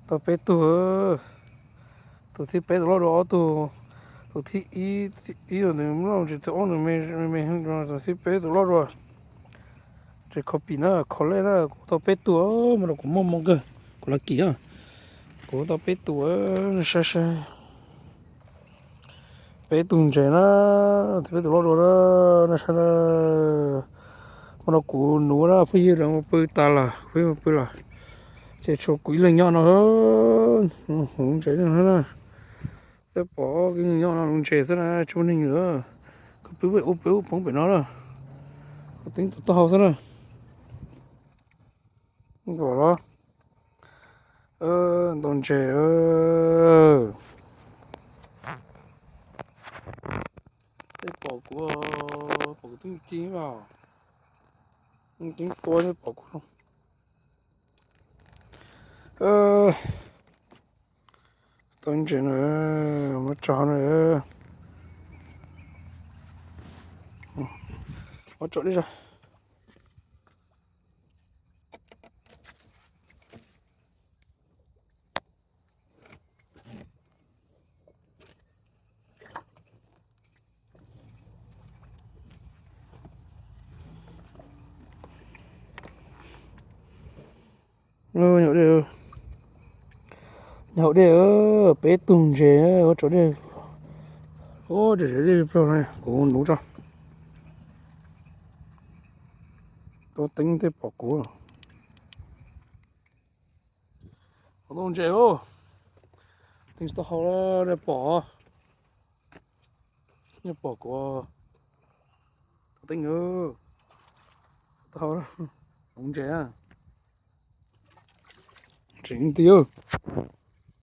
Tau peb tug, tus thib peb tus loj dua ob tug, tus thib ib, ib tus nws loj ntsis, tus ob nws me me, tus thib peb tus loj dua. Ces kho pim na, kho lej na, kuv tau peb tug, mas rau kuv muaj moo kawg, kuv lucky na. Kuv tau peb tug, saib saib. Peb tug ntses na, thib peb tus loj dua na, saib na. Mas rau kuv nuv na, phooj ywg, lawv mus pw tas lawm, peb mus pw lawm. Ces tshuav kuv ib leeg nyob no, nuv ntses na. Tej pom kuv nyob no nuv ntses xwb na, tsis muaj neeg. Kuv pw ua pw ua poob pem no na. Kuv teeb tus taub hau xwb na. Nkaum los ntau ntses. Tej pom kuv, pom kuv teeb ci, teeb tua tej pom kuv. Tau ntses na, muab tso na. Muab tso dib zog. Nyob hauv dej, nyob hauv dej, peb tug ntses, ua tsaus dej. Ua tsaus dej plaws, kuv nuv tso. Tuaj teeb tej pom kuv. Ua tau ntses, teeb tsis tau hau, nej pom, nej pom kuv tuaj teeb, tau hau, nuv ntses. Tseem ti.